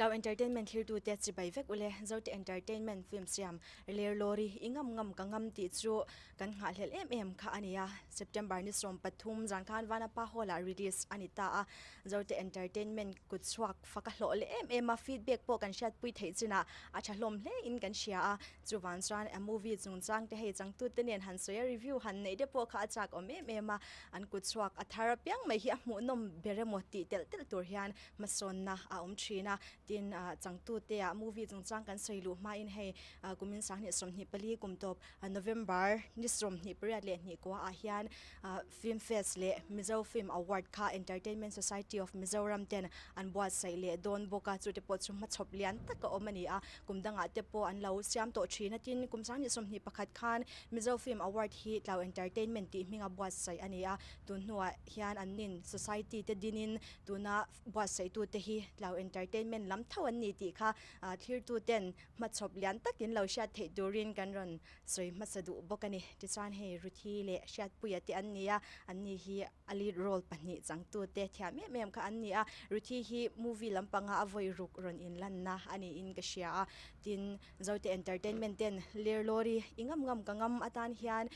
Tlau Entertainment thirtute chibai vek ule Zote Entertainment film siam Ler Lawri i ngam ngam ka ngam tih chu kan nghahhlelh em em kha a ni a. September ni 13 zan khan Vanapa Hall ah release a ni ta a. Zote Entertainment kut chhuak fak a hlawh leh em em a, feedback pawh kan hriatpui theih chinah a tha hlawm hle in kan hria a. Chuvang chuan a movie chungchang te hei changtute nen han sawi a, review han neih te pawh kha a chak awm em em a. An kut chhuak a thar apiang mai hi a hmuhnawm ber emaw tih telh telh tur hian hmasawnna a awm thin a. Tin, changtute ah movie chungchang kan sawi luh hmain hei kumin 2024 kum tawp November ni 28 leh 2 ah hian Film Fest leh Mizo Film Award kha Entertainment Society of Mizoram ten an buatsaih leh dawn bawk a, chute pawh chu hmachhawp lian tak a awm a ni a, kum dangah te pawh an lo siam tawh thin a, tin kum 2021 khan Mizo Film Award hi Tlau Entertainment tih hminga buatsaih a ni a, tun hnuah hian an nin Society te dinin tuna buatsaihtute hi Tlau Entertainment lam tho an ni tih kha thlirtuten hmachhawp lian takin lo hriat theih turin kan rawn sawi hmasa duh bawk a ni. Tichuan hei Ruthi leh Hriatpuia te an ni a, an ni hi a lead role pahnih changtute thiam em em kha an ni a. Ruthi hi movie lampanga a vawi ruk rawn inlanna a niin ka hria a. Tin, Zote Entertainment ten Ler Lawri i ngam ngam ka ngam atan hian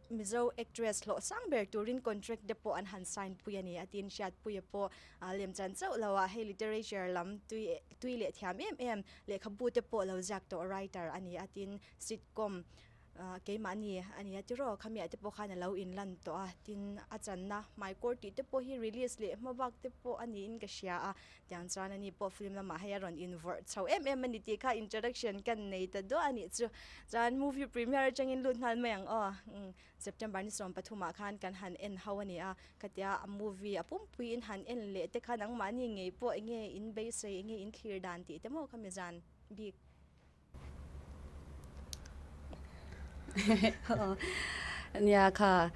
Mizo actress hlawh sang ber turin contract te pawh an han sign pui a ni a. Tin, Hriatpuia pawh lemchan chauh loah hei literature lam tui tui leh thiam em em lehkhabu te pawh lo ziak tawh writer a ni a. Tin, Sitcom keimahni a nia tiraw khamiah te pawh khan a lo inlan tawh a, tin a channa hmaikawr tih te pawh hi release leh hma bak te pawh a niin ka hria a, tiang chuan ani pawh film lamah hei a rawn invawrh chho em em a ni tih kha introduction kan nei ta duah a nih chu. Chuan movie premiere atangin lut nghal mai ang aw, September ni 13 ah khan kan han en ho a ni a, khatia a movie a pumpuiin han en leh te kha nangmahni ngei pawh enge in beisei enge in thlir dan tih te maw khami zan bik. Nia kha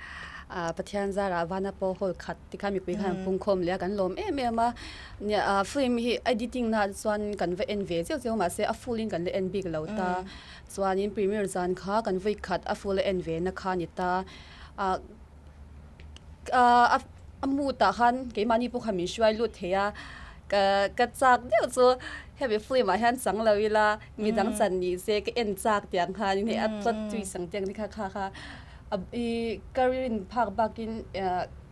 Pathian zarah vana pawh hall khat tikhan mipui khan an pungkhawm leh a kan lawm em em a nia film hi editing na chuan kan va en ve zeuh zeuh mahse a full in kan la en bik lo ta chuanin premiere zan kha kan vawi khat a full a en ve na kha a ni ta ah a mood ah khan keimahni pawh khan min hruai lut thei a ka ka chak deuh chu hemi film ah hian chang lo ila midang chan ni se ka en chak tiang khan hei a plot twist ang te ang te kha kha kha i ka rin phak bakin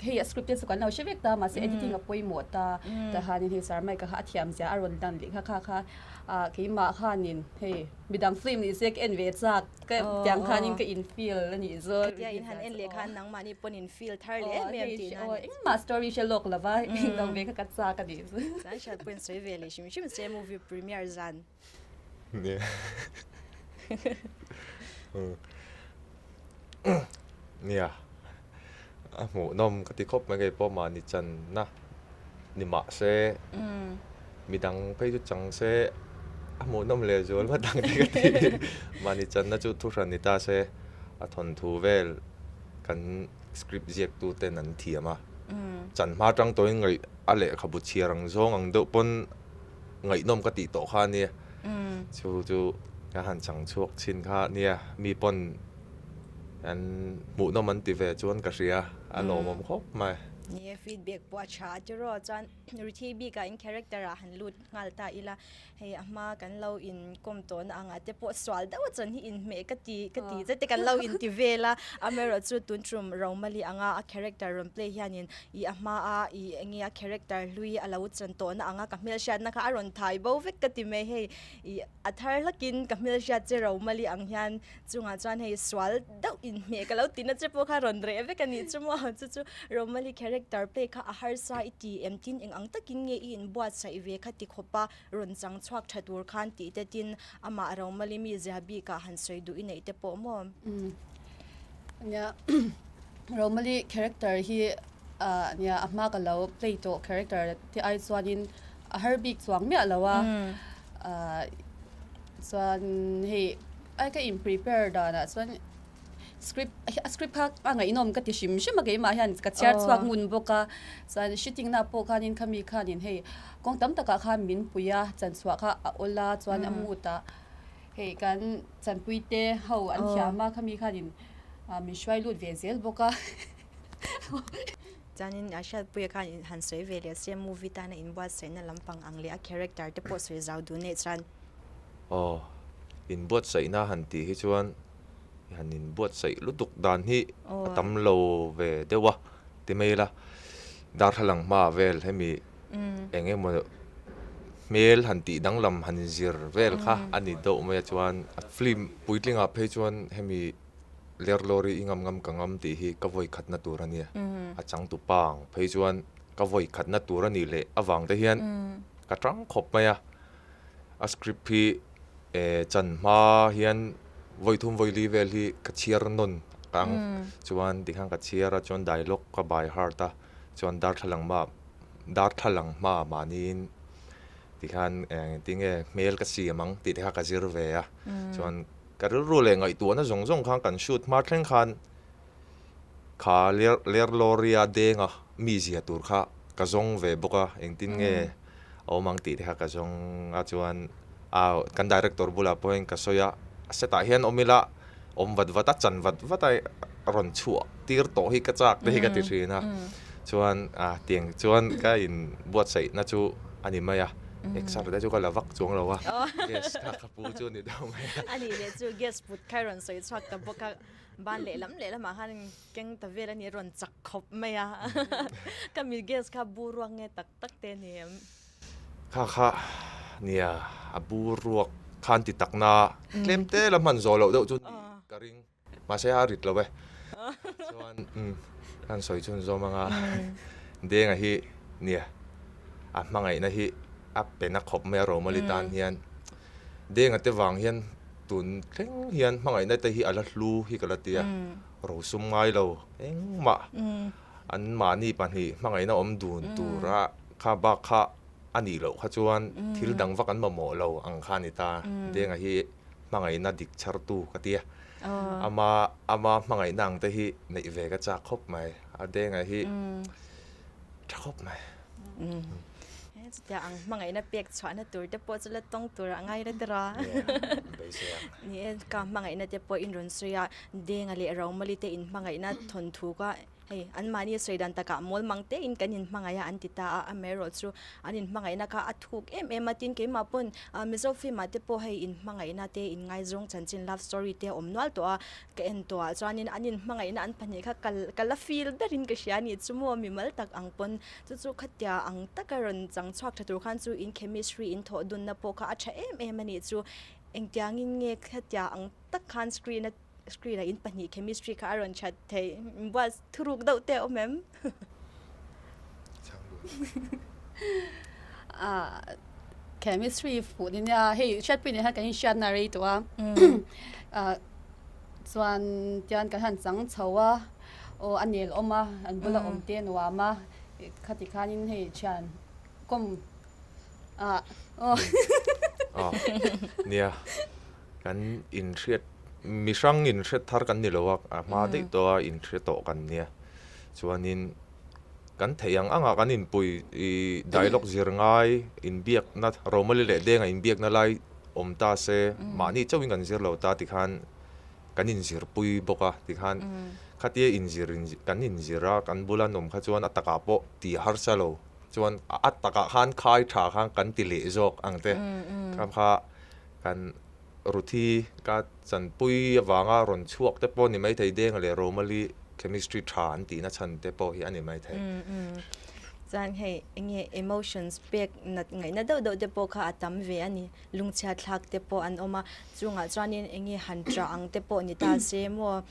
hei a script te chu kan lo hre vek ta mahse editing a pawimawh ta tah hianin hei sir Mike-a kha a thiam zia a rawn lan leh kha kha kha keimah khanin hei midang film ni se ka en ve chak. Ka tiang khanin ka in feel a nih zawk. Khatia in han en leh khan nangmahni pawn in feel thar leh em em tih nan. Engmah story hre lawk lova lo ve kha ka chak a nih chu. Chuan hriat pawhin sawi ve leh hrim hrim se movie premiere zan. Nia a hmuhnawm ka ti khawp mai kei pawh mahni channa ni mah se midang phei chu chang se a hmuhnawm leh zual vat ang tih ka ti mahni channa chu thu hran ni ta se a thawnthu vel kan script ziak tu ten an thiam a chan hma tang tawhin ngaih a lehkhabu chhiar ang zawng ang deuh pawn ngaihnawm ka tih tawh kha a nia chu chu ka han chang chhuak chhin kha nia mi pawn an hmuhnawm an ti ve chuan ka hria a lawmawm khawp mai. Ni e, feedback pawh a tha a tiraw chuan Ruthi bikah in character ah han lut nghal ta ila hei a hma kan lo in kawm tawhna angah te pawh sual deuh a chuan hi inhmeh ka ti ka ti zet te kan lo in ti vel a amaherawh chu tun tum Romali anga a character rawn play hianin i a hma a i enge a character hlui a lo chan tawhna anga ka hmelhriatna kha a rawn thai bo vek ka ti mai hei i a thar hlakin ka hmelhriat che Romali ang hian chungah chuan hei sual deuh inhmeh ka lo tina che pawh kha rawn reh vek a nih chu maw chu chu Romali character play kha a harsa i ti em tin eng ang takin nge i inbuatsaih ve kha ti khawpa rawn chang chhuak tha tur khan tih te tin amah Romali mi zia bikah han sawi duh i neih te pawh maw? Nia Romali character hi nia a hma ka lo play tawh character te ai chuanin a har bik chuang miah lo a chuan hei ai ka in prepare danah chuan script a script kha a ngaihnawm ka ti hrim hrim a keimah hian ka chhiar chhuak ngun bawk a chuan shooting na pawh khanin khami khanin hei kawng tam takah khan min pui a chanchhuah kha a awl a chuan a mood ah hei kan chanpui te ho an thiam a khami khanin min hruai lut ve zel bawk a. Chuanin a hriatpuia khan in han sawi ve leh se movie tana inbuatsaihna lampang ang leh a character te pawh sawi zau duh neih chuan. Aw, inbuatsaihna han tih hi chuan han inbuatsaih lutuk dan hi a tam lo ve deuh a ti mai ila, darthlalang hmaah vel hemi eng emaw hmel han tih danglam han inzir vel kha a ni deuh mai a chuan film puitlingah phei chuan hemi Lerlawri i ngam ngam ka ngam tih hi ka vawi khatna tur a nia. A changtu pa ang phei chuan ka vawi khatna tur a nih leh avang te hian ka tang khawp mai a. A script hi chan hma hian vawi thum vawi li vel hi ka chhiar nawn ang chuan tikhan ka chhiar a chuan dialogue ka by heart a chuan darthlalang hma darthlalang hma mahniin tikhan engtinge hmel ka siam ang tih te kha ka zir ve a chuan Ka rilru leh ngaihtuahna zawng zawng khan kan shoot hma thleng khan kha Lerlawria denga mi zia tur kha ka zawng ve bawk a, engtin nge a awm ang tih te kha ka zawng a chuan a kan director bulah pawhin ka sawi a, a set ah hian awm ila awm vat vat a chan vat vat a rawn chhuah tir tawh hi ka chak te hi ka ti thin a, chuan a tiang chuan ka inbuatsaihna chu a ni mai a, exer te chu ka la vak chuang lo a, gas kha ka. Pu chu ni deuh mai a. A nih leh chu gas put kha rawn sawi chhuak ta bawk a, ban lehlam lehlamah khan keng ta vel a ni, rawn chak khawp mai a. Ka mi gas kha bu ruak nge tak tak te a ni em? Kha kha nia, a bu ruak khan ti takna tlem te la hman zawh loh deuh chu ni ka ring. Mahse a rit lo e. Chuan kan sawi chhun zawm anga Denga hi nia a hmangaihna hi a pe na khawp mai a Romali tan hian Denga te vang hian tun thleng hian hmangaihna te hi a la hlu hi ka la ti a, rosum ngai lo engmah an mahni pahnih hmangaihna awm dun tura kha bak kha a nih loh kha chuan thil dang vak an mamawh lo ang kha a ni ta. Denga hi hmangaihna dik chhartu ka ti a, ama ama hmangaihna ang te hi neih ve ka chak khawp mai, a denga hi tha khawp mai. Chutia ang hmangaihna pek chhuahna tur te pawh chu la tawng tur a ngai la tir a. Ni e, ka hmangaihna te pawh in rawn sawi a, denga leh Romali te in hmangaihna thawnthu kha Hei, anmahni sawi dan takah mawl mang tein kan inhmangaih a an ti ta a, amaherawhchu an inhmangaihna kha a thuk em em a, tin keimah pawn Mizo film ah te pawh hei inhmangaihna te inngaizawng chanchin love story te a awm nual tawh a, ka en tawh ah chuanin an inhmangaihna an pahnih kha ka ka la feel berin ka hria a nih chu maw mimal tak ang pawn chu chu khatia ang taka rawn chang chhuak tha tur khan chu in chemistry in thawh dunna pawh kha a tha em em a nih chu, engtiangin nge khatia ang tak khan screen a Screen ah in pahnih chemistry kha a rawn that thei. Buat thuruk deuh te a awm em? Ah chemistry fuh ni nia hei hriatpui nen hian kan inhriatna a rei tawh a ah chuan tian kan han chang chho a aw a nel awm a an bula awm te a nuam a khati khanin hei thian kawm ah aw nia Kan inhriat, mi hrang inhriat thar kan ni lo a, a hma daih tawh a inhre tawh kan nia. Chuanin kan theih ang angah kan inpui i dialogue zir ngai inbiakna Romali leh Denga inbiakna lai awm ta se mahni chauhin kan zir lo ta tikhan kan inzirpui bawk a tikhan khatia inzir kan inzir a kan bula an awm kha chuan a takah pawh tih harsa lo chuan a takah khan khai tha khan kan ti leh zawk ang te kha Kan Ruthi ka chanpui avanga rawn chhuak te pawh ni maithei Denga leh Romali chemistry tha an tihna chhan te pawh hi a ni maithei. Chuan hei enge emotions pek nat ngaihna deuh deuh te pawh kha a tam ve a ni. Lungchhiat thlak te pawh an awm a, chungah chuanin enge han ṭah ang te pawh ni ta se maw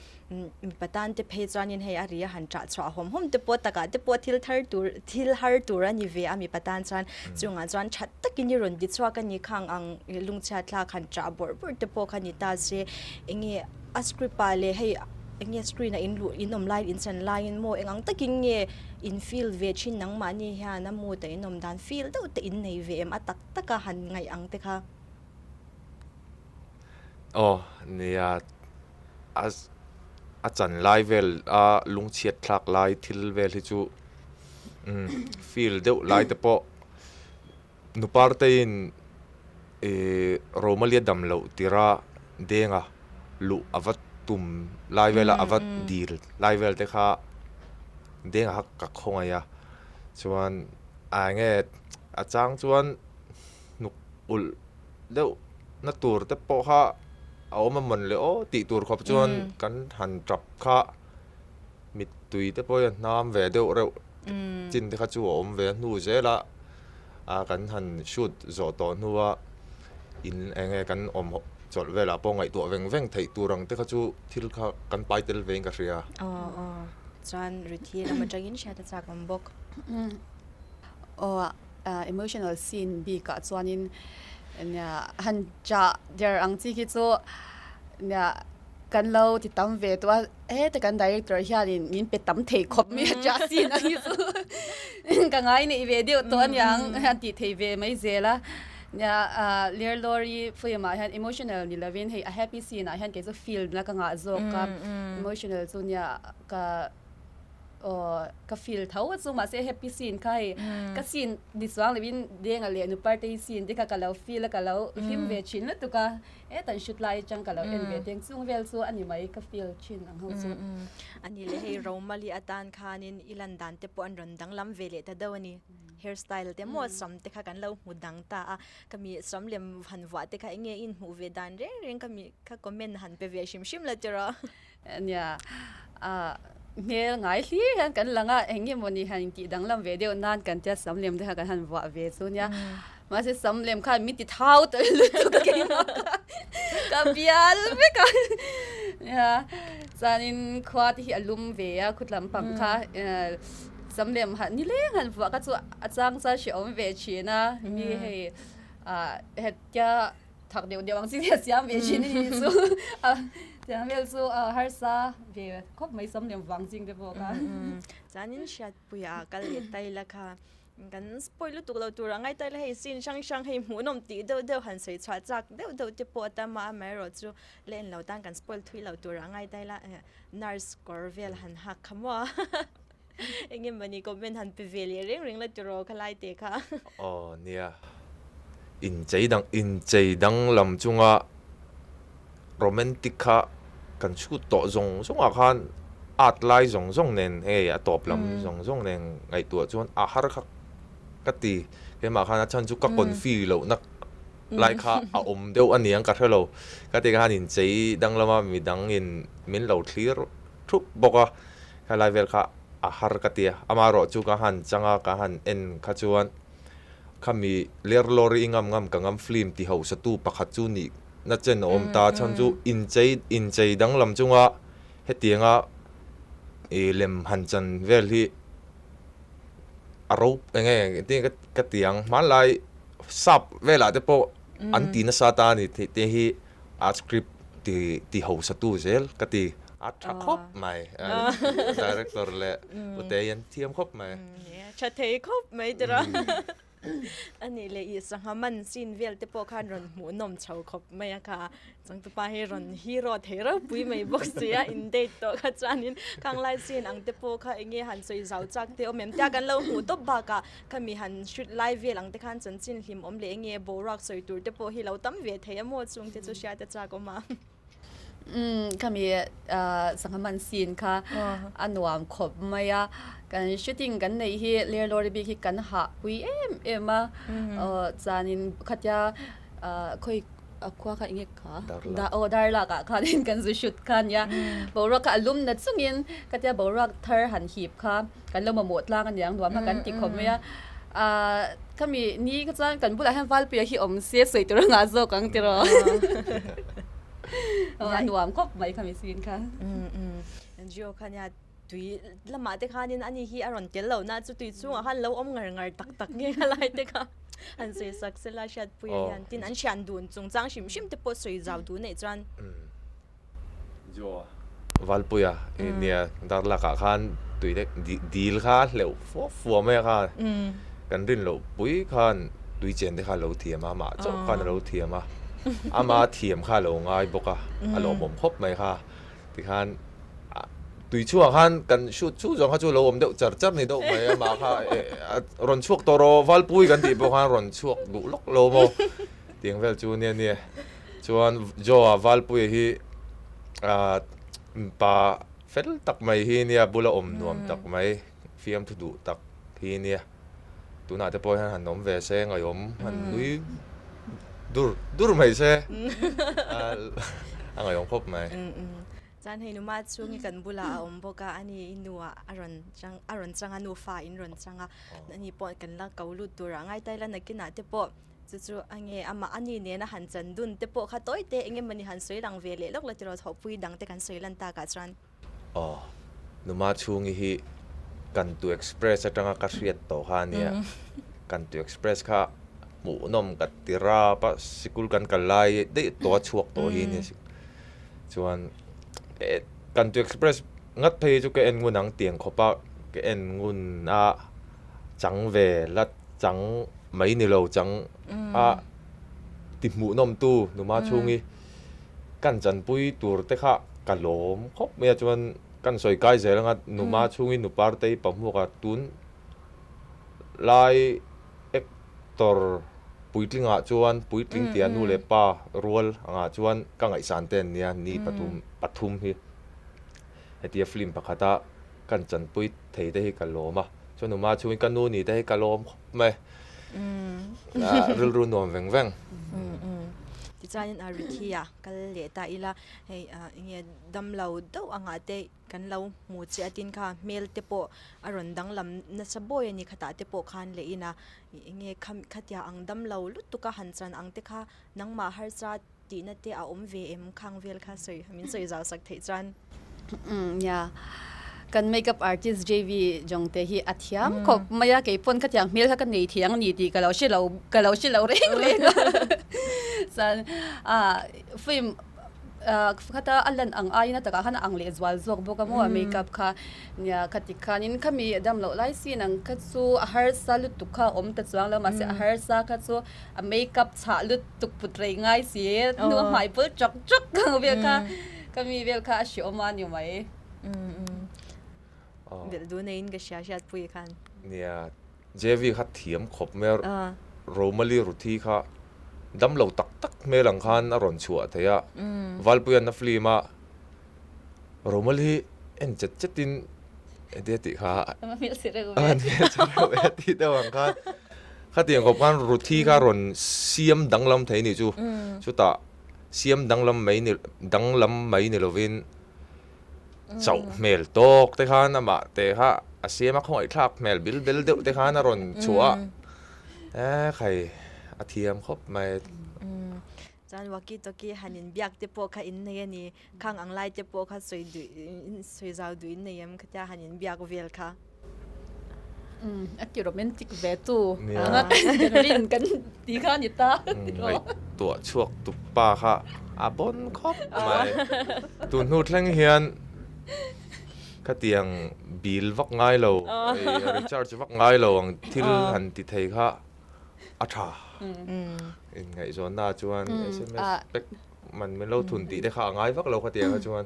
Mipa tan te phei chuanin hei a ri a han ṭah chhuah hawm hawm te pawh takah te pawh thil thar tur thil har tur a ni ve a mipa tan chuan chungah chuan ṭhat takin i rawn ti chhuak a ni khang ang lungchhiat thlak han ṭah bawrh bawrh te pawh kha ni ta se enge a script ah leh hei enge screen ah in luh in awm laiin in chan laiin maw eng ang takin nge in feel ve thin nangmahni hian a mood a in awm dan feel deuh te in nei ve em a tak tak a han ngaih ang te kha. Aw nia a a chan lai vel a lungchhiat thlak lai thil vel hi chu umm feel deuh lai te pawh nuparte in ihh Romalia dam loh tira denga luh a va tum lai vel a a va dil lai vel te kha. Deng a ka khawngaih a, chuan a enge a chang chuan hnuk ulh deuh na tur te pawh kha a awm a mawn le aw tih tur khawp chuan kan han tap kha mittui te pawh hi a hnam ve deuh reuh chin te kha chu a awm ve a hnu zel a, a kan han shoot zawh tawh hnua in enge kan awm chawlh velah pawh ngaihtuah veng veng theih tur ang te kha chu thil kha kan pai tel vein ka hria. Aw aw chuan Ruthi lam atangin hriat a chak awm bawk. Aw emotional scene bikah chuanin nia han chah der ang chi khi chu nia kan lo ti tam ve tawh a heta kan director hianin min pe tam thei khawp mai a chah scene ang hi chu ka ngai neih ve deuh tawh aniang a tih thei ve mai zel a. Nia Ler Lawri film ah hian emotional ni lovin hei a happy scene ah hian kei chu feel na ka ngah zawk a emotional chu nia ka aw ka feel tho a chu mahse happy scene kha hei ka scene ni chuang lovin Denga leh Nupartei scene te kha ka lo feel a ka lo hlim ve thin lutuk a hetan shoot lai atang ka lo en ve teng chung vel chu a ni mai ka feel thin ang ho chu. Ani leh hei Romali atan khanin i lan dan te pawh an rawn danglam ve leh ta deuh a ni. Hair style te maw sam te kha kan lo hmu dang ta a, ka mi sam lem han vuah te kha enge in hmuh ve dan reng reng ka mi kha comment han pe ve hrim hrim la tiraw. Nia, ah hmel ngai hlir hian kan lang a, eng nge mawni han intih danglam ve deuh nan kan tia sam lem te kha kan han vuah ve chu nia. Mahse sam lem khan min ti thau ta lutuk a keimah kha ka bial vek a. Nia, chuanin khua te hi a lum ve a khutlam pang kha Sam lem han ni leng han vuah kha chu a chang chuan hrehawm ve thin a, mi hei ah hetia thak deuh deuh ang chi te a siam ve thin a nih chu a tiang vel chu a harsa ve khawp mai sam lem vang ching te pawh kha. Chuanin Hriatpuia kal leh ta ila kha kan spoil lutuk lo tur a ngai ta ila hei scene hrang hrang hei hmuhnawm tih deuh deuh han sawi chhuah chak deuh deuh te pawh a tam a, amaherawh chu la en lo tan kan spoil thui lo tur a ngai ta ila nurse kawr vel han hak kha maw. Enge mawni comment han pe ve leh reng reng la tiraw kha lai te kha. Aw nia, inchei dang inchei danglam chunga romantic kha kan chhut tawh zawng zawngah khan art lai zawng zawng nen hei a tawp lam zawng zawng nen ngaihtuah chuan a har kha ka ti. Keimah khan a chhan chu ka confi lohna lai kha a awm deuh a niang ka hre lo. Ka ti khan inchei danglama midangin min lo thlir thup bawk a. Helai vel kha a har ka ti a, amaherawh chu ka han chang a, ka han en kha chuan khami ler lawri i ngam ngam ka ngam film ti hausa tu pakhat chu nih na chen a awm ta, chhan chu inchei inchei danglam chunga hetianga ih lem han chan vel hi a ro eng nge engtin nge ka ti ang hmanlai sap velah te pawh an ti nasa ta a ni tih te hi. A script ti ti hausa tu zel ka ti. A tha khawp mai. Director leh Utei an thiam khawp mai. Tha thei khawp mai tira. A nih leh i sangha man scene vel te pawh khan rawn hmuhnawm chho khawp mai a kha. Changtupa hi rawn hero thei ropui mai bawk si a, in date tawh kha chuanin khanglai scene ang te pawh kha enge han sawi zau chak te awm em tia kan lo hmuh tawp bakah Khami han shoot lai vel ang te khan chanchin hlim awm leh enge boruak sawi tur te pawh hi lo tam ve thei a maw chung te chu hriat a chak awm a. Umm khami sangha man scene kha a nuam khawp mai a, kan shooting kan neih hi Ler Lawri bik hi kan hah pui em em a, chuanin khatia khawi A khua kha enge kha? Darlak. Aw Darlak ah khanin kan zu shoot kha nia. Boruak kha a lum na chungin khatia boruak thar han hip kha kan lo mamawh tlang aniang nuam kha kan ti khawp mai a. Ah khami ni kha chuan kan bulah hian Valpuia hi awm se sawi tur a ngah zawk ang tiraw. Aw a nuam khawp mai khami scene kha. Gio kha nia tui lamah te khanin ani hi a rawn tel lohna chu tui chungah khan lo awm ngar ngar tak tak nge a lai te kha an sawi sak sela hriatpuia hian tin an hrian dun chungchang hrim hrim te pawh sawi zau duh neih chuan. Joa Valpuia nia darlakah khan tui te dil kha hleuh fuap fuap mai a kha kan rin loh pui khan tui chen te kha a lo thiam a amah chauh khan a lo thiam a ama thiam kha a lo ngai bawk a a lawmawm khawp mai kha. Tikhan tui chhuah khan kan shoot chu zawng kha chu lo awm deuh char char ni deuh mai a mah kha rawn chhuak tawh rawh Valpui kan tih pawh khan rawn chhuak duh lawk lo maw tiang vel chu nia nia chuan Joe-a Valpuia hi pa fel tak mai hi nia bula awm nuam tak mai. Fiamthu duh tak hi nia. Tunah te pawh hian han awm ve se, ngaihawm han nui dur dur mai se a ngaihawm khawp mai. Chuan hei numa chhungi kan bulah a awm bawk a, ani i nuah a rawn chang a rawn chang a, nufa in rawn chang a, ani pawh kan la ko lut tur ah ngai ta ila nakinah te pawh chu chu a nge amah ani nena han chan dun te pawh kha tawi te eng emawni han sawi lang ve leh lawk la tiraw thawhpui dang te kan sawi lan takah chuan. Aw, Numa chhungi hi Kantu Express atanga ka hriat tawh kha a nia. Kantu Express kha hmuhnawm ka ti rap a, sikul kan kal lai daih tawh a chhuak tawh hi a nia. Chuan Kantu Express ngat phei chu ka en ngun ang tiang khawp a, ka en ngun a chang ve la chang mai ni lo chang a ti hmuhnawm tu Numa chhungi. Kan chanpui tur te kha ka lawm khawp mai a, chuan kan sawi kai zel anga numa chhungin nu partei pahmuak a tun lai actor puitling ah chuan puitling tia nu leh pa rual angah chuan ka ngaihsan te an nia ni pathum pathum hi hetia film pakhata kan chanpui thei te hi ka lawm a, chuan numa chhungin ka nu ni te hi ka lawm khawp mai. Rilru nuam veng veng. Tichuanin a Rithi a kal leh ta ila hei enge damlo deuh angah te kan lo hmu che a tin kha hmel te pawh a rawn danglam nasa bawi a ni khatah te pawh khan leh in a enge khatia ang damlo lutuk a han chan ang te kha nangmah harsa tihna te a awm ve em khang vel kha sawi min sawi zau sak theih chuan. Umm nia kan makeup artist JV Jongte hi a thiam khawp mai a kei pawn khatiang hmel kha ka nei thiang a ni tih ka lo hre lo ka lo hre lo reng reng a chuan ah film ah khata a lan ang aiin a takah khan a ang leh zual zawk bawk a maw a makeup kha. Nia, kha ti khanin khami a dam loh lai sin ang kha chu a harsa lutuk kha a awm ta chuang lo mahse a harsa kha chu a makeup chhah lutuk put rei ngai si hnu a hmai pul chawk chawk ang vel kha ka mi vel kha a hre awm a ni mai. Belh duh neiin ka hria hriatpui khan. Nia, JV kha thiam khawp mai a, Romali Ruthi kha dam lo tak tak hmel ang khan a rawn chhuah thei a, Valpuian a film a Romali hi en chet chet in engtia tih kha A hmel che reuh ve. A hmel che reuh ve tih deuh ang khan khatiang khawp khan Ruthi kha rawn siam danglam thei nih chu chutah siam danglam mai ni danglam mai ni lovin chauh hmel tawk te khan amah te kha a siam a khawngaihthlak hmel bil bel deuh te khan a rawn chhuah a e khai a thiam khawp mai. Chuan walkie talkie han in biak te pawh kha in nei a ni. Khang ang lai te pawh kha sawi duh sawi zau duh in nei em khatia han in biak vel kha. Umm a ti romantic ve tu anga kan rin kan ti kha ni ta. Ngaihtuah chhuak tu pa kha a bawn khawp mai. Tun hnu thleng hian khatiang bill vak ngai lo, recharge vak ngai lo ang thil han ti thei kha. a tha inngaihzawnna chuan sms pek man min lo thun tih te kha a ngai vak lo kha tiang kha chuan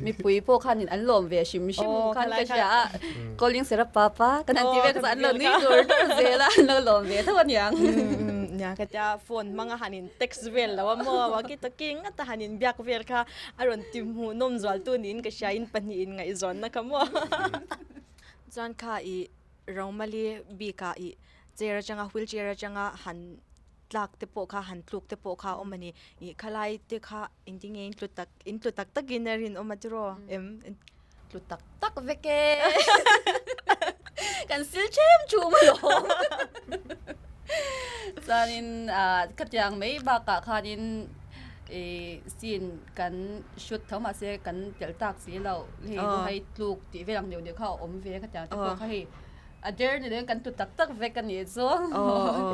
mipui pawh khanin an lawm ve hrim hrim khan ka hria a calling sera papa kan han ti vel kha an lo nui dur dur zel a an lo lawm ve tho aniang nia ka tia phone hmanga han in text vel lo a maw walkie talkie ngata han in biak vel kha a rawn ti hmuhnawm zual tu niin ka hria in pahnih inngaihzawnna kha maw chuan kha i Romali bikah ih chair atanga wheel chair atanga han tlak te pawh kha han tluk te pawh kha a awm a ni. Ih khalai te kha engtin nge in tlu tak in tlu tak takin a rinawm a tiraw em? Tlu tak tak vek e. Kan sil ṭhem ṭhum alawm. Chuanin ah khatiang mai bakah khanin ih scene kan shoot tho mahse kan telh tak si lo hei hei tluk tih vel ang deuh deuh kha a awm ve khatiang te pawh kha hei a der ni leng kan tu tak tak vek a nih chu.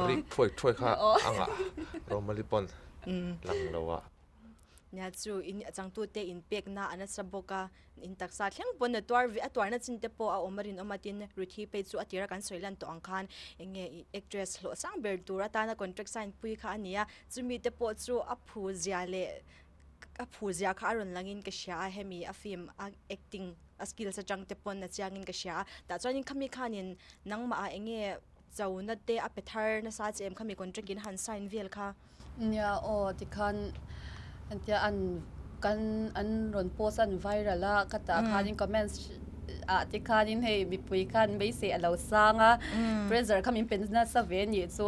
Rik thuai thuai kha a ngah Romali pawn lang lo a. Nia chu in a changtute in pekna a nasa bawk a, in taksa thleng pawn a tuar ve a tuarna chin te pawh a awm a rinawm a tin Ruthi phei chu a tira kan sawi lan tawh ang khan eng nge ih actress hlawh sang ber tur atana contract sign pui kha a ni a, chumi te pawh chu a phu zia leh a phu zia kha a rawn langin ka hria a hemi a film a acting a skills atang te pawn a chiangin ka hria a tah chuanin khami khanin nangmah ah eng nge chona te a pe thar nasa che em khami contract in han sign vel kha. Nia aw tikhan entia an kan an rawn post a an viral a ka tah khanin comments ah te khanin hei mipui khan beisei a lo sang a, pressure kha min pe nasa ve nih chu.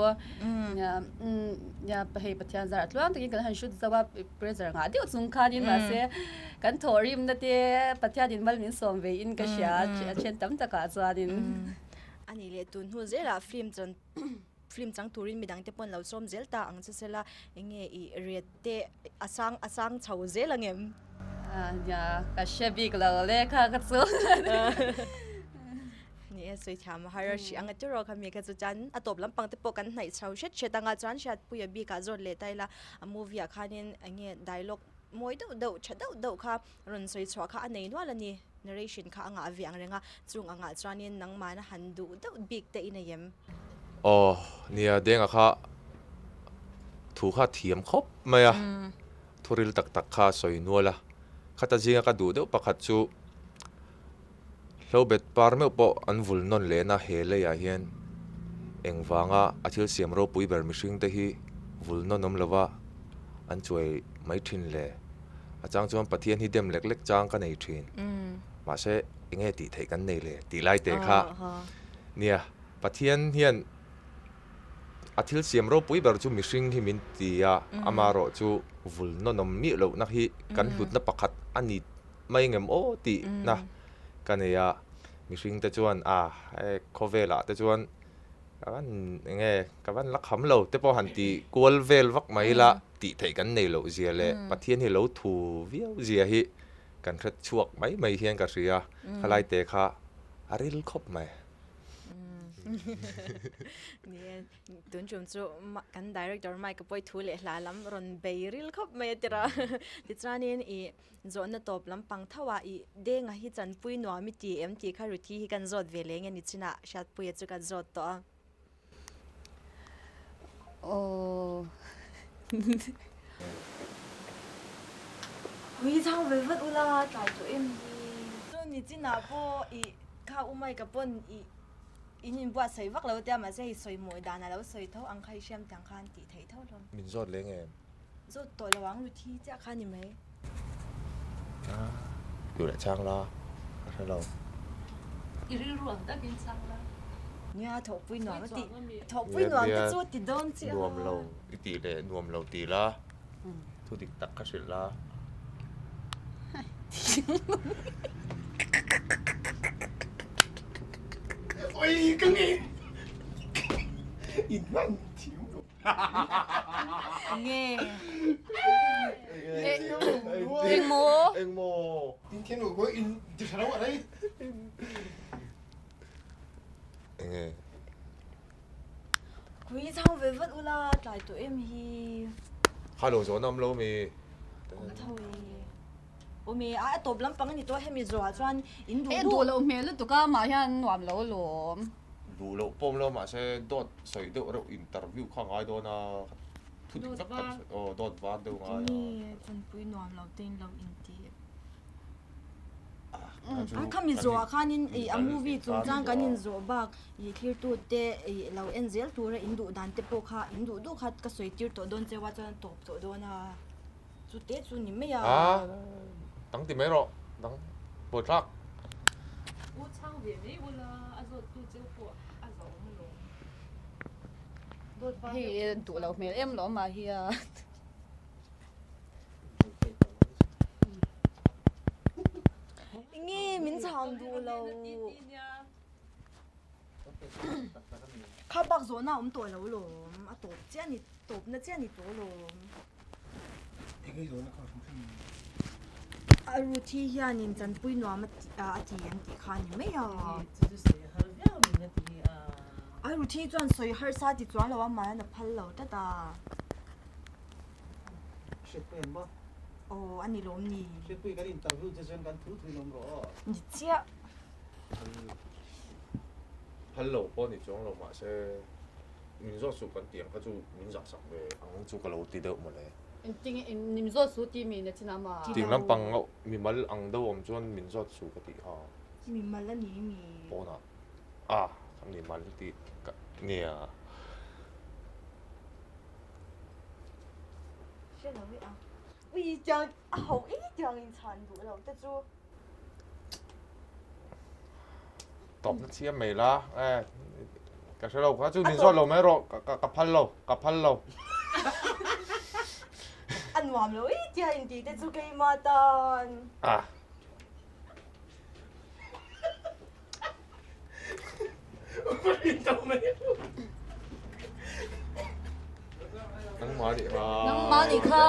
Nia hei Pathian zar a tluang takin kan han shoot zo a, pressure ngah deuh chung khanin mahse kan thawhrimna te Pathianin mal min sawm ve in ka hria a then tam takah chuanin. A nih leh tun hnu zelah film chuan film chang turin midang te pawn lo sawm zel ta ang che sela eng nge i ret te a sang a sang chho zel ang em? Nia ka hre bik lo le kha ka chu. Ni e sawi thiam a har a hrih ang a tiraw kha mi kha chu chuan a tawp lampang te pawh kan hnaih chho hret hret anga chuan hriatpuia bikah zawt leh ta ila a movie ah khanin eng nge dialogue mawi deuh deuh tha deuh deuh kha rawn sawi chhuah kha a nei nual a ni. Narration kha a ngah ve ang reng a, chung angah chuanin nangmahna han duh deuh bik te i nei em? Aw, nia, Denga kha thu kha a thiam khawp mai a, thuril tak tak kha a sawi nual a. Khata zinga ka duh deuh pakhat chu Hlobet par meuh pawh an vul nawn lehna he leiah hian engvanga a thil siam ropui ber mihring te hi vul nawn awm lova an chuai mai thin le. A chang chuan Pathian hi dem lek lek chang ka nei thin. Mahse, enge tih theih kan nei le tih lai te kha nia. Pathian hian a thil siam ropui ber chu mihring hi min ti a, amaherawh chu vul nawnawm miah lohna hi kan hlutna pakhat a ni mai ngem aw tihna ka nei a. Mihring te chuan a he khawvelah te chuan ka van enge ka van la kham lo te pawh han ti kual vel vak mai la tih theih kan nei loh zia leh Pathian hi lo thu viau zia hi kan hre chhuak mai mai hian ka hria khalai te kha a ril khawp mai. Ni e, tun tum chu kan director Mike pawh i thu leh hla lam rawn bei ril khawp mai a tira. Tichuanin i zawhna tawp lampang tho ah i Denga hi chanpui nuam i ti em tih kha Ruthi hi kan zawt ve leh nge ni chinah Hriatpuia chu kan zawt tawh a. Aww. Ui chang ve vat ula tlai tawh em hi. Chu ni chinah pawh i kha u Mike-a pawn i in inbuatsaih vak lo tia mahse hei sawi mawi dan a lo sawi tho ang kha i hriam tiang khan tih theih tho hlawm. Min zawt leng em? Zawt tawh lo ang Ruthi chiah kha ni mai. Duh leh chang la, ka hre lo. I rilru ang takin chang la. Nia, thawhpui nuam a tih. Thawhpui nuam te chu a ti dawn chiah a. Nuam lo i tih leh nuam lo ti la, thu dik tak kha hrilh la. Oi ka nge in hman thiam lo. Nge. Engmaw? Engmaw? In thian lo ko in ti tha lo a rei. Enge? Kui chang ve vat ula tlai tawh em hi. Kha lo zawh nawm lo mi. Awm tho e. Awm e, a tawp lampang a ni tawh hemi zawhah chuan in duh duh. Duh loh hmel lutuk a, mah hian nuam lo lawm. Duh loh pawm lo mahse dawt sawi deuh reuh interview kha ngai dawn a, thu dik vek kan sawi aw dawt var deuh ngai a. Tinge chanpui nuam lo te in lo inti. A khami zawhah khanin i a movie chungchang kan inzawh bak i thlirtu te i lo en zel tura in duh dan te pawh kha in duh duh kha ka sawi tir tawh dawn cheu a chuan a tawp tawh dawn a chu te chu ni mai a. A dang ti mai rawh dang buaithlak. U chhang ve mai ula a zawt tu cheu pawh a za awm alawm. Hei duh loh hmel em lawm mah hi a. Nge min chhang duh lo. Kha bak zawhna a awm tawh lo lawm. A tawp chiah ni tawpna chiah ni tawh lawm. A Ruthi hianin chanpui nuam a ti an tih kha a ni mai a. A Ruthi chuan sawi harsa ti chuang lo a mahni a phal lo tlat a. Hriatpui an maw? Aw a ni lawm ni. Hriatpui kan interview che chuan kan thu thu in awm rawh aw. Ni chiah. Phal lo pawh ni chuang lo mahse min zawt suh kan tih ang kha chu min zah sak ve ang chu ka lo ti deuh mawle. Engtin nge min zawt suh tih mi na chin a ma? Tih lampang mimal ang deuh awm chuan min zawt suh ka tih kha. Mimal a ni mi? Pawnah a mimal tih ka nia. Hre lo i a. Ui tiang a ho i tiang in chhan duh lo te chu. Tawpna chiam mai la e ka hre lo kha chu min zawt lo mai rawh ka phal lo ka phal lo. A nuam lo i tia intih te chu keimah tan. Ah. Nangmah nih kha. Nangmah nih kha.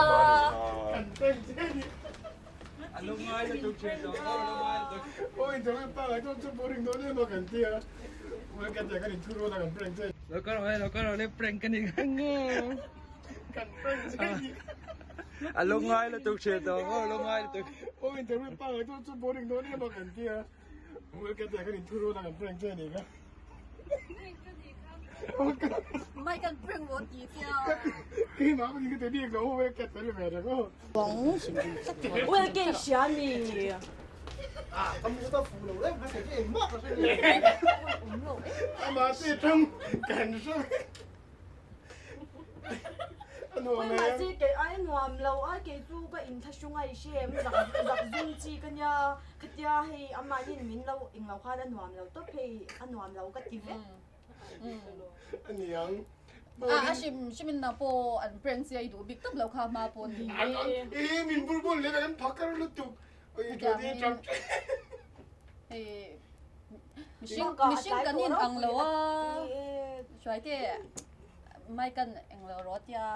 Mai kan prank rawh ti tia. Well kei hria mi. Mahse kei ai nuam lo a kei chu ka inthlahrung a i hre em zak zak zum chi ka nia khatia hei amahin min lo englo khan a nuam lo tawp hei a nuam lo ka ti vek. Aniang. A hrim hrim in nang pawh an prank che a i duh bik tawp lo kha hma pawh ni. E min bul bul leh kan phakar lutuk. Hei mihring mihring kan in ang lo a hruai te mai kan eng lo rawh tia.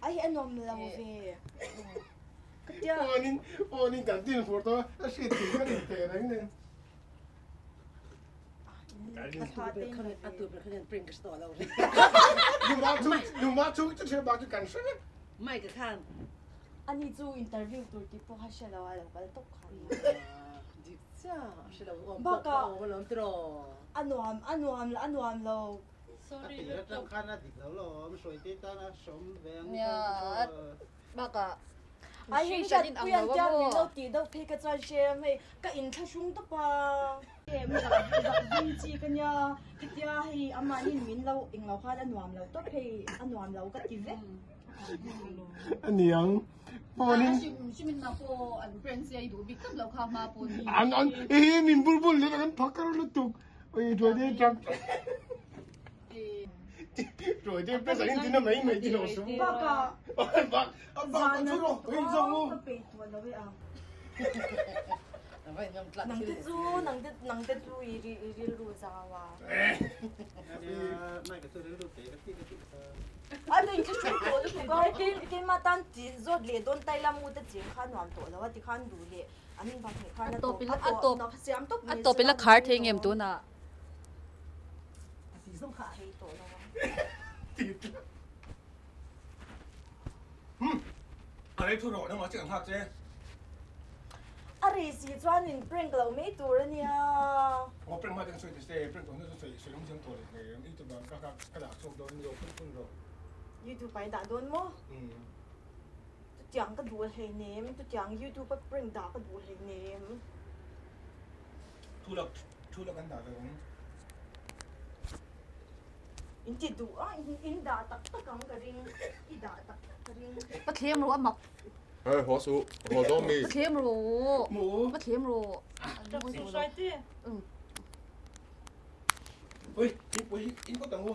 Ai a nuam lo ve. Ka tia. Awnin awnin kan tin fur tawh a hriat thei ka rin teh reng nen. Ani chu interview tur tih pawh kha hre lo a lo kal tawp kha nia. Bakah a nuam a nuam a nuam lo. Bakah Ai hei hriat pui an tia min lo tih deuh phei ka chuan hrem hei ka inthlahrung tawp a. Em zak zak zung chi ka nia khatia hei amahin min lo englo khan a nuam lo tawp hei a nuam lo ka ti vek. Aniang pawnin. A hrim hrim in nang pawh an prank che a i duh bik tawp lo kha hma pawh ni. An an e min bul bul leh kan phakar lutuk oi tuai te tang. Bakah zan a ka peih tawh lo e a. Nang te chu nang te nang te chu i i rilru zau a. A ka inthlahrung tawh lutuk a kei keimah tan ti zawt leh dawn tai lam u te cheng kha nuam tawh lo a tikhan duh leh an bak hnih khan a tawp a tawp siam tawp a tawp ila khar thei ngem tunah. A rei si chuan in prank lo mai tur a nia. YouTube ah i dah dawn maw? Chutiang ka duh hleinem, chutiang YouTube a prank dah ka duh hleinem. Thu lak thu lak an dah ve ang. In ti duh a, in dah tak tak ang ka ring, i dah tak tak ka ring. Ka thlem ru a mak. Hey, haw su, haw dawn mi. Ka thlem ru, ka thlem ru. Ṭap su hruai ti. Ui, in pui in kawt ang u.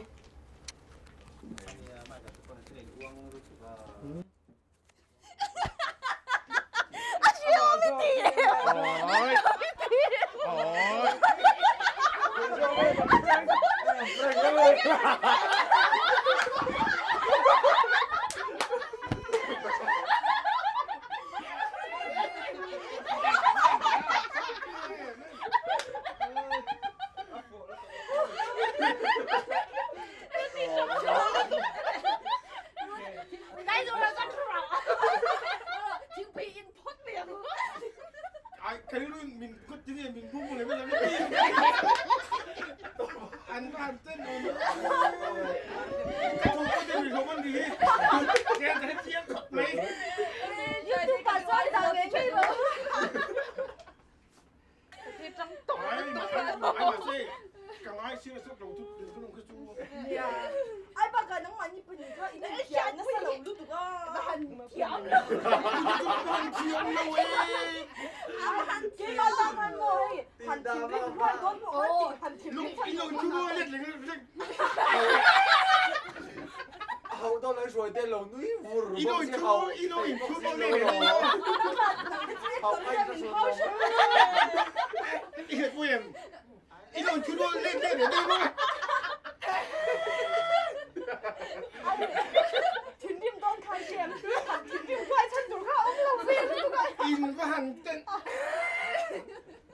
Ai bakah nangmah ni pahnih kha in thiam nasa lo lutuk a. Han thiam lo. Han thiam lo e. Keimah tak han maw hei han thinrim hruai dawn pawh khan tih han thinrim chhan I lo thu maw let leh lek. A hauh dawn an hruai te lo nui vur I lo in thu maw i lo in thu maw let leh lek. Hauh ai ka sawn dawn. I hre pui em? I lo in thu maw let leh leh maw? Thinrim dawn khan hrem han thinrim hruai chhan tur kha a awm lo ve lutuk a. In va han ten.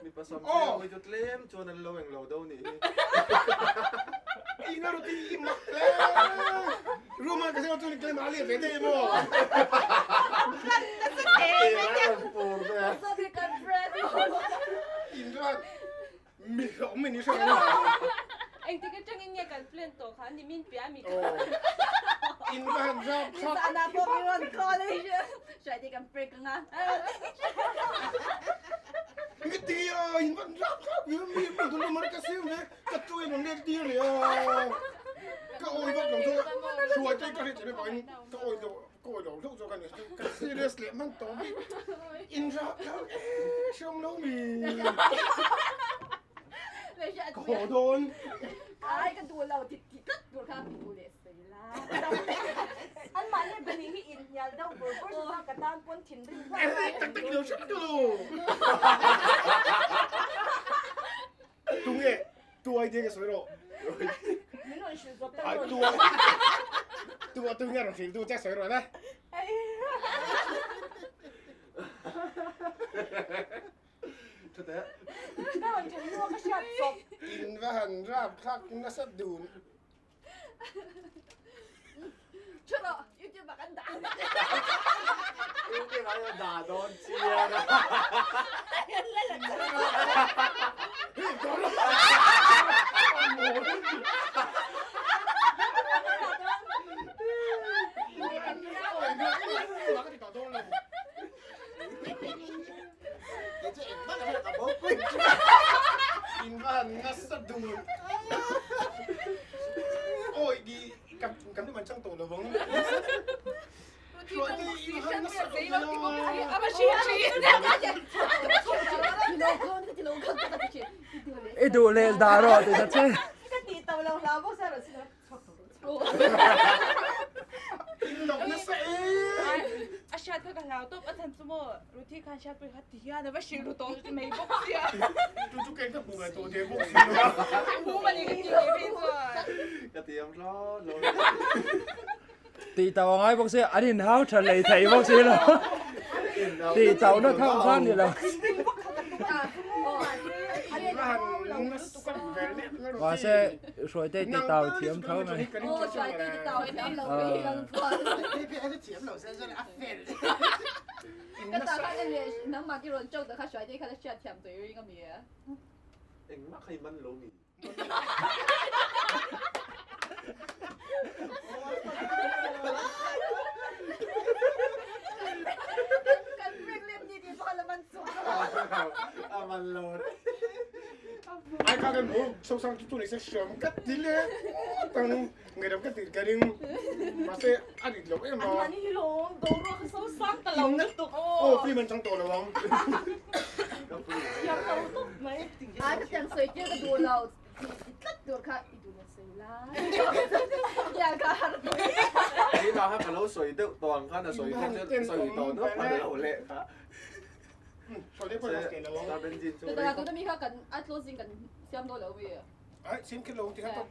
Mipa sam tlem hi chu tlem chuan an lo englo do nih hi. Ina roti i mak hle. Room ah ka zir chuan tlem a lian ve deuh emaw. In chuan mi hlawm in i hre lo. Engtik atangin nge kan plan tawh kha ni min piah mi kha. In va han rap thlak. Nizan ah pawh mi rawn call a hruai te kan prank anga. Nge ti a in van rap thlak mi mi mi tu lumar ka siam ve ka tu in rawn let tir leh a. Ka awi vak lo chu hruai te ka hriat che pawhin ka awi lo ka awi lo hlauh zawk a ni. Ka serious leh hman tawh bik. In rap thlak e hreawm lo mi. Ka haw dawn. Ai ka duh lo ti ti tlat tur kha ti duh leh sawi la. An mahni pahnih hi inhnial deuh bur bur chu ka tan pawn thinrim hlauh a. Tak tak ilo hre vek lo. Tunge tu idea ka sawi rawh. Min rawn hrilh zawk ta rawn. Tu tu tu nge rawn hrilh tu che sawi rawh le. Chuteh. Ka rawn then hnu a ka hriat chawp. In va han rap thlak nasa dun. Thu rawh, YouTube ah kan dah. YouTube ah hian dah dawn chiang a. In va han nasa dun. Awi di kan kan man chang tawh lo vang. I duh leh dah rawh ti ta che. Ka ti to lo hlau bawk sia rawh sin. A hriat kha ka hlau tawp a chhan chu maw Ruthi khan hriat pawh kha ti hian a va hrilh ru tawh mai bawk sia. Chu chu kei ka hmu ve tawh der bawk si lo a. Hmu mani ka ti ve phei chuan. Ka ti ang hlawt lo. Tih tauh a ngai bawk sia an inhau tha hlei thei bawk si lo. Tih tauhna thang kha ni lo. Mahse Hruaite ti tau thiam tho mai. Engmah kha i man lo mi. A man lo re. Ai kha kan mu so sang tu tu ni se hriam ka ti le tang ngai dam ka ti ka ring mahse a dik lo em a. An hi lawm boruak so sang ta lo lutuk aw. Aw film an chang tawh lo ang. Thiam lo tawp mai. Ai ka tiang sawi tir ka duh lo ti tlat tur kha i duh lo sawi la. Tiang kha har pui. Keimah kha ka lo sawi deuh tawh ang khan a sawi kha chuan sawi tawh nawk a lo leh kha. Star Benzene chu Tuna tuna mi kha kan a closing kan siam dawn lo mi. Ai siam kher lo ti kha tawp.